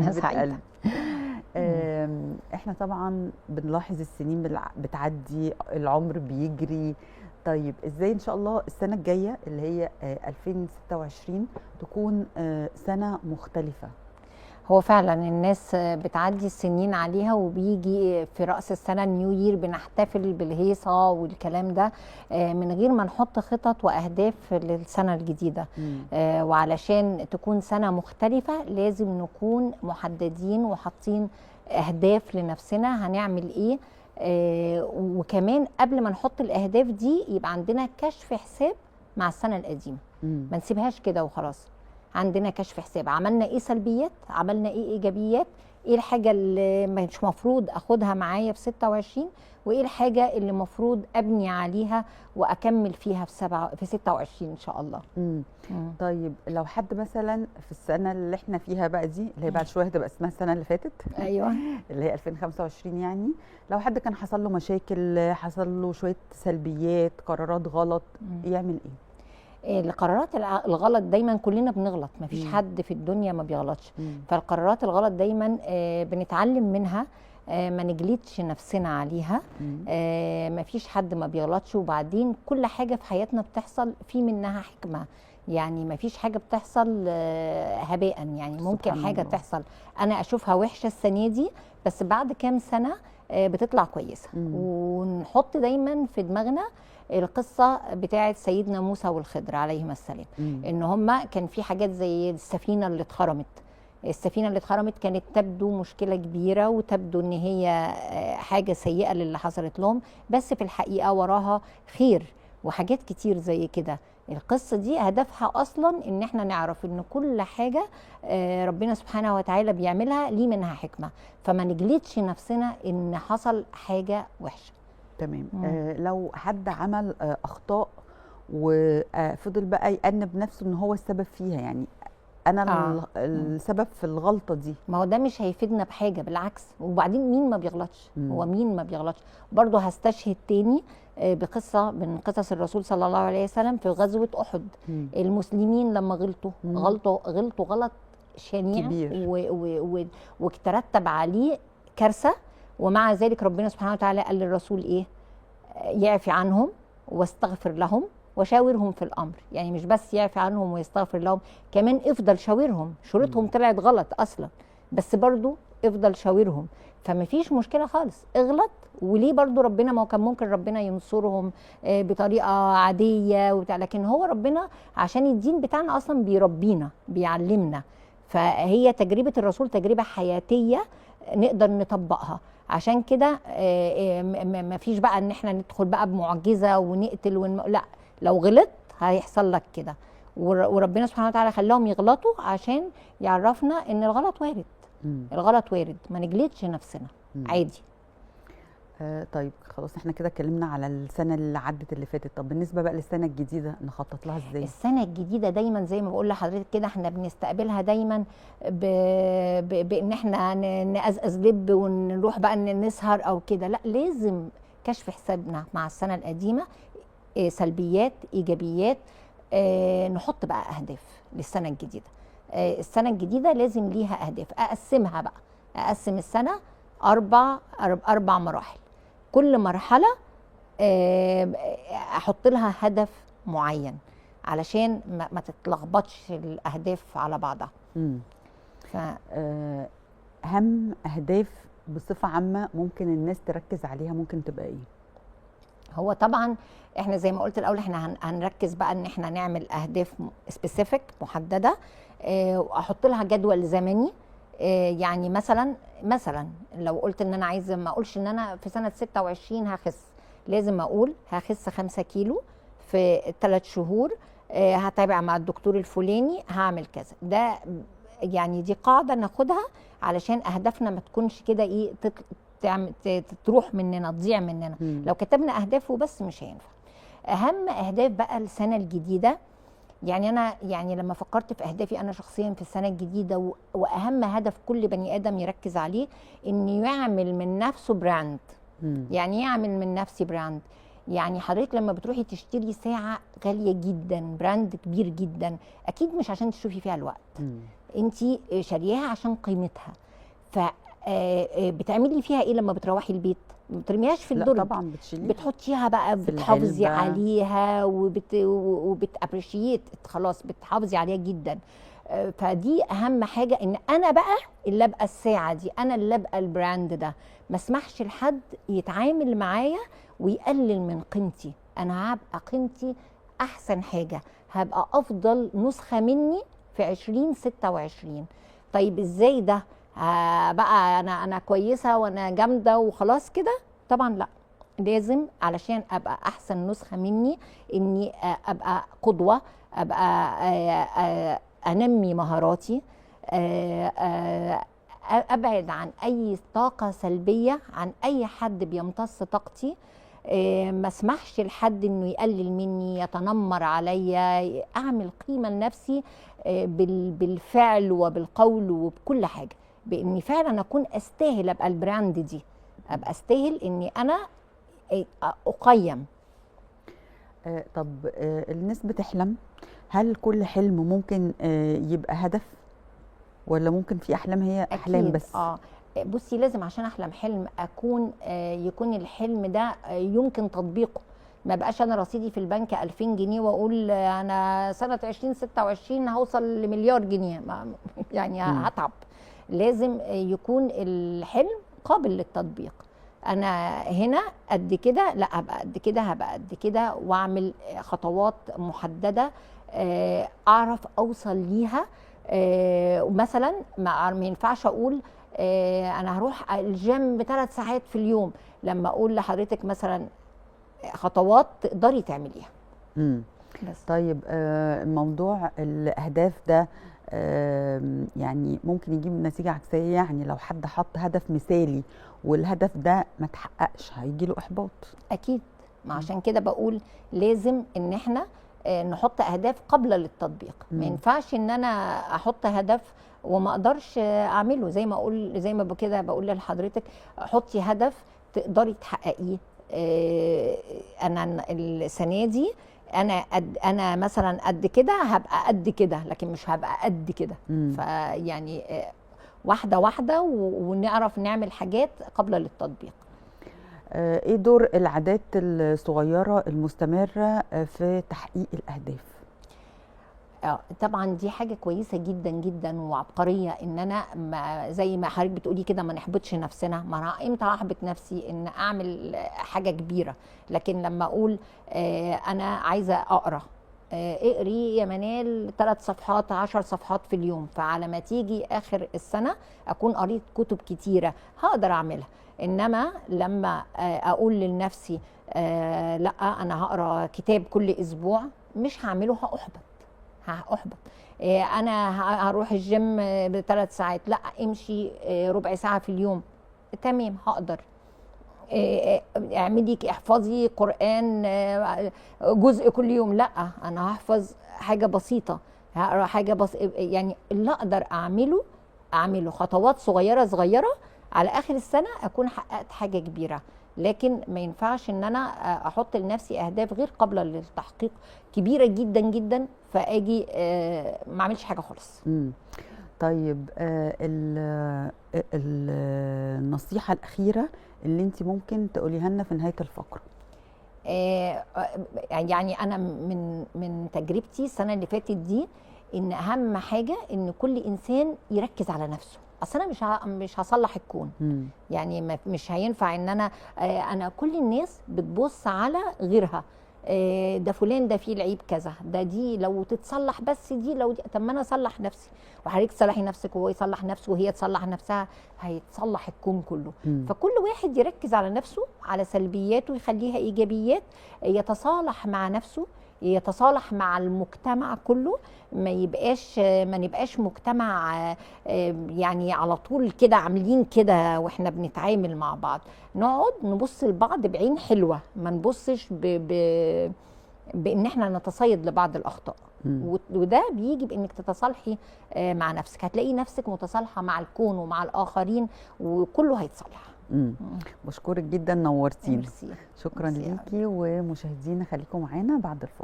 انا حبيبه سعيدة. قلبي. احنا طبعا بنلاحظ السنين بتعدي، العمر بيجري. طيب ازاي ان شاء الله السنة الجاية اللي هي 2026 تكون سنة مختلفة؟ هو فعلا الناس بتعدي السنين عليها، وبيجي في رأس السنة new year بنحتفل بالهيصة والكلام ده من غير ما نحط خطط وأهداف للسنة الجديدة. وعلشان تكون سنة مختلفة لازم نكون محددين وحاطين أهداف لنفسنا هنعمل إيه، وكمان قبل ما نحط الأهداف دي يبقى عندنا كشف حساب مع السنة القديمة. ما نسيبهاش كده وخلاص. عندنا كشف حساب، عملنا ايه سلبيات، عملنا ايه ايجابيات، ايه الحاجة اللي مش مفروض اخدها معايا في 26، وايه الحاجة اللي مفروض ابني عليها واكمل فيها في 26 ان شاء الله. طيب لو حد مثلا في السنة اللي احنا فيها بقى دي، اللي هي بعد شوية هتبقى اسمها السنة اللي فاتت، ايوه، اللي هي 2025، يعني لو حد كان حصل له مشاكل، حصل له شوية سلبيات، قرارات غلط، يعمل ايه؟ القرارات الغلط دايما كلنا بنغلط، مفيش حد في الدنيا ما بيغلطش. فالقرارات الغلط دايما بنتعلم منها، ما نجلدش نفسنا عليها. مفيش حد ما بيغلطش. وبعدين كل حاجة في حياتنا بتحصل في منها حكمة، يعني مفيش حاجة بتحصل هباء. يعني ممكن حاجة الله تحصل أنا أشوفها وحشة السنة دي، بس بعد كام سنة بتطلع كويسة. ونحط دايما في دماغنا القصة بتاعت سيدنا موسى والخضر عليهما السلام، إن هما كان في حاجات زي السفينة اللي اتخرمت. السفينة اللي اتخرمت كانت تبدو مشكلة كبيرة، وتبدو إن هي حاجة سيئة للي حصلت لهم، بس في الحقيقة وراها خير وحاجات كتير زي كده. القصة دي هدفها أصلا إن احنا نعرف إن كل حاجة ربنا سبحانه وتعالى بيعملها ليه منها حكمة، فما نجلدش نفسنا إن حصل حاجة وحشة. تمام. لو حد عمل أخطاء وفضل بقى يأنب نفسه إن هو السبب فيها، يعني أنا السبب في الغلطة دي، ما هو ده مش هيفيدنا بحاجة، بالعكس. وبعدين مين ما بيغلطش؟ هو مين ما بيغلطش؟ برضه هستشهد تاني بقصة من قصص الرسول صلى الله عليه وسلم في غزوة أحد. المسلمين لما غلطوا غلطوا غلط شنيع كبير، وترتب عليه كارثة، ومع ذلك ربنا سبحانه وتعالى قال للرسول إيه؟ يعفي عنهم واستغفر لهم وشاورهم في الأمر. يعني مش بس يعفي عنهم ويستغفر لهم، كمان افضل شاورهم. شروطهم طلعت غلط أصلا، بس برضو افضل شاورهم. فمفيش مشكلة خالص، اغلط. وليه برضو ربنا، ما هو كان ممكن ربنا ينصرهم بطريقة عادية وبتاع، لكن هو ربنا عشان الدين بتاعنا أصلا بيربينا بيعلمنا. فهي تجربة الرسول تجربة حياتية نقدر نطبقها. عشان كده مفيش بقى ان احنا ندخل بقى بمعجزة ونقتل لا، لو غلط هيحصل لك كده. وربنا سبحانه وتعالى خلاهم يغلطوا عشان يعرفنا ان الغلط وارد. الغلط وارد، ما نجلدش نفسنا. عادي. طيب خلاص، احنا كده اتكلمنا على السنة اللي عدت اللي فاتت. طب بالنسبة بقى للسنة الجديدة نخطط لها ازاي؟ السنة الجديدة دايما زي ما بقول لحضرتك كده، احنا بنستقبلها دايما بان احنا نقزقز لب ونروح بقى نسهر او كده. لا، لازم كشف حسابنا مع السنة القديمة، سلبيات ايجابيات، نحط بقى اهداف للسنة الجديدة. السنة الجديدة لازم ليها اهداف. اقسمها بقى، اقسم السنة اربع مراحل. كل مرحلة احط لها هدف معين علشان ما تتلخبطش الاهداف على بعضها. اهم اهداف بصفة عامة ممكن الناس تركز عليها ممكن تبقى ايه؟ هو طبعا احنا زي ما قلت الاول، احنا هنركز بقى ان احنا نعمل اهداف specific محددة، واحط لها جدول زمني. يعني مثلا لو قلت ان انا عايزه، ما اقولش ان انا في سنة 26 هخس، لازم اقول هخس 5 كيلو في 3 شهور، هتابع مع الدكتور الفلاني، هعمل كذا. ده يعني دي قاعدة ناخدها علشان اهدافنا ما تكونش كده ايه تروح مننا، تضيع مننا. لو كتبنا اهداف وبس مش هينفع. اهم اهداف بقى السنة الجديدة، يعني انا يعني لما فكرت في اهدافي انا شخصيا في السنة الجديدة، واهم هدف كل بني ادم يركز عليه انه يعمل من نفسه brand. يعني يعمل من نفسي brand. يعني حضرتك لما بتروحي تشتري ساعة غالية جدا، brand كبير جدا، اكيد مش عشان تشوفي فيها الوقت. انت شارياها عشان قيمتها. ف بتعملي فيها ايه لما بتروحي البيت؟ ما بترميهاش في لا الدرج، طبعا بتشيليها، بتحطيها بقى، في بتحافظي العلبة. عليها وبت appreciate، خلاص بتحافظي عليها جدا. فدي اهم حاجة، ان انا بقى اللي ابقى الساعة دي، انا اللي ابقى ال brand ده، ما اسمحش لحد يتعامل معايا ويقلل من قيمتي. انا هبقى قيمتي احسن حاجة، هبقى افضل نسخه مني في 2026. طيب ازاي ده؟ بقى انا كويسة وانا جامدة وخلاص كده؟ طبعا لا، لازم علشان ابقى احسن نسخه مني اني ابقى قدوة، ابقى انمي مهاراتي، ابعد عن اي طاقة سلبية، عن اي حد بيمتص طاقتي، ما اسمحش لحد انه يقلل مني، يتنمر عليا، اعمل قيمة لنفسي بالفعل وبالقول وبكل حاجة، باني فعلا اكون استاهل ابقى ال brand دي، ابقى استاهل اني انا اقيم. طب الناس بتحلم، هل كل حلم ممكن يبقى هدف، ولا ممكن في احلام هي احلام أكيد. بس؟ بصي، لازم عشان احلم حلم يكون الحلم ده يمكن تطبيقه. ما بقاش انا رصيدي في البنك 2000 جنيه واقول انا سنة 2026 هوصل لمليار جنيه، يعني هتعب. لازم يكون الحلم قابل للتطبيق. انا هنا قد كده، لا هبقى قد كده، هبقى قد كده، واعمل خطوات محددة اعرف اوصل ليها. مثلا ما ينفعش اقول انا هروح الجيم 3 ساعات في اليوم، لما اقول لحضرتك مثلا خطوات تقدري تعمليها. بس. طيب موضوع الاهداف ده يعني ممكن يجيب نتيجة عكسية، يعني لو حد حط هدف مثالي والهدف ده ما تحققش هيجي له إحباط. أكيد، ما عشان كده بقول لازم إن إحنا نحط أهداف قابلة للتطبيق. ما ينفعش إن أنا أحط هدف وما أقدرش أعمله. زي ما أقول، زي ما كده بقول لحضرتك حطي هدف تقدري تحققيه. أنا السنة دي أنا مثلا قد كده هبقى قد كده، لكن مش هبقى قد كده. فيعني واحدة واحدة ونعرف نعمل حاجات قابلة للتطبيق. إيه دور العادات الصغيرة المستمرة في تحقيق الأهداف؟ طبعا دي حاجة كويسة جدا جدا وعبقرية، إن أنا زي ما حضرتك بتقولي كده ما نحبطش نفسنا. ما أنا إمتى هحبط نفسي إن أعمل حاجة كبيرة؟ لكن لما أقول أنا عايزة أقرأ، اقري يا منال 3 صفحات 10 صفحات في اليوم، فعلى ما تيجي آخر السنة أكون قريت كتب كتيرة هقدر أعملها. إنما لما أقول لنفسي لأ أنا هقرأ كتاب كل أسبوع، مش هعمله، هأحبط. أنا هروح الجيم ب3 ساعات، لأ امشي ربع ساعة في اليوم، تمام هقدر. اعملي احفظي قرآن جزء كل يوم، لأ أنا هحفظ حاجة بسيطة، هقرأ حاجة يعني اللي أقدر أعمله، خطوات صغيرة صغيرة، على آخر السنة أكون حققت حاجة كبيرة. لكن ما ينفعش إن أنا أحط لنفسي أهداف غير قابلة للتحقيق كبيرة جدا جدا، فأجي ما أعملش حاجة خالص. طيب النصيحة الأخيرة اللي انت ممكن تقوليها لنا في نهاية الفقرة؟ يعني أنا من تجربتي السنة اللي فاتت دي، إن أهم حاجة إن كل إنسان يركز على نفسه. أصل أنا مش هصلح الكون. يعني مش هينفع إن أنا كل الناس بتبص على غيرها، ده فلان ده فيه العيب كذا، ده دي لو تتصلح بس، دي لو دي، طب ما انا اصلح نفسي، وحضرتك تصلحي نفسك، وهو يصلح نفسه، وهي تصلح نفسها، هيتصلح الكون كله. فكل واحد يركز على نفسه، على سلبياته يخليها ايجابيات، يتصالح مع نفسه، يتصالح مع المجتمع كله، ما نبقاش مجتمع يعني على طول كده عاملين كده واحنا بنتعامل مع بعض. نقعد نبص لبعض بعين حلوة، ما نبصش بان احنا نتصيد لبعض الاخطاء. وده بيجي بانك تتصالحي مع نفسك، هتلاقي نفسك متصالحة مع الكون ومع الاخرين، وكله هيتصالح. بشكرك جدا، نورتينا. شكرا ليكي، ومشاهدينا خليكم معانا بعد الفاصل.